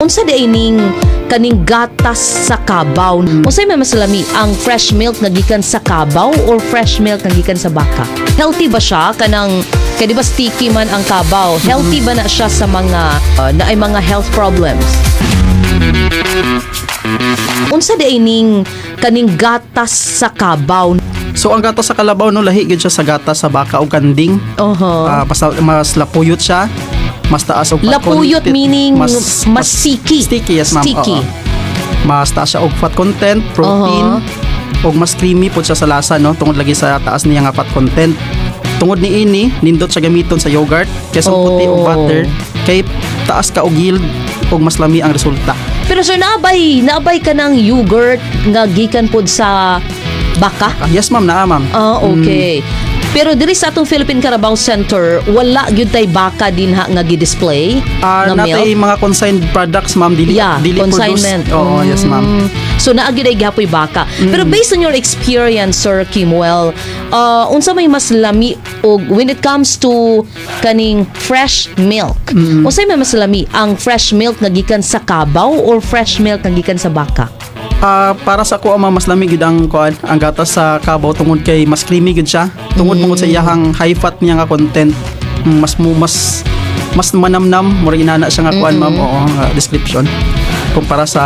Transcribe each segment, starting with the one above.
Unsa diay ning kaning gatas sa kabaw? Unsay may mas lami, ang fresh milk nga gikan sa kabaw or fresh milk nga gikan sa baka? Healthy ba siya kanang kay di ba sticky man ang kabaw? Healthy ba na siya sa mga naay mga health problems? Unsa diay ning kaning gatas sa kabaw? So ang gatas sa kalabaw, no, lahi gyud siya sa gatas sa baka o kanding. Basta mas lapuyot siya, mas taas og fat Lapuyot content. Meaning mas sticky. Sticky, yes, ma'am. Sticky. Oo. Mas taas siya og fat content, protein, ug mas creamy pod siya sa lasa, no, tungod lagi sa taas niya nga fat content. Tungod ni ini, nindot siya gamiton sa yogurt, kesong puti ug butter kay taas ka og yield ug mas lami ang resulta. Pero sir, naabay ka ng yogurt nga gikan pod sa baka? Ah, yes, ma'am, naa, ma'am. Ah, okay. Pero diri sa atong Philippine Carabao Center, wala gyud tay baka dinha nga gi-display Ah, nga natay milk. Mga consigned products, ma'am, dili Yeah, dili consignment. produce. Oo, yes, ma'am. So naa gyud ay gihapoy baka. Pero based on your experience, Sir Kimwell, unsa may mas lami og when it comes to kaning fresh milk? Unsa may mas lami, ang fresh milk nga gikan sa kabaw or fresh milk nga gikan sa baka? Ah, para sa ako, ma'am, mas lami gyud ang kuan, ang gatas sa kabaw tungod kay mas creamy gyud siya. Tungod mm sa iyahang high fat niya nga content. Mas mo mas mas manamnam, murag inana siya nga kuan, ma'am, oo, nga description. Kumpara sa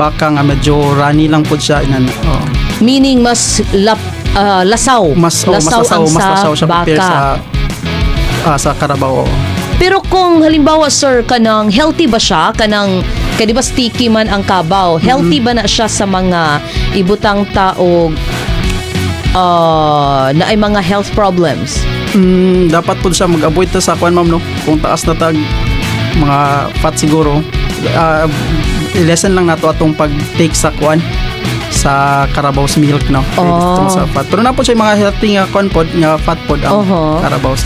baka nga medyo runny lang pud siya inana. Oo. Meaning mas lasaw. Mas, oh, mas lasaw, ang mas sa lasaw siya baka. Compare sa karabaw. Oo. Pero kung halimbawa, sir, kanang healthy ba siya kanang kay di ba sticky man ang kabaw? Healthy ba na siya sa mga ibutang ta og naay mga health problems? Dapat pud siya mag-avoid ta sa kuan, ma'am, no. Kung taas na tag mga fat siguro. Lesson lang nato atong pag-take sa kuan, sa carabao's milk, no. Kay tungod sa fat. Pero naa pod siya mga healthy nga kuan pod, nga fat pod ang carabao's.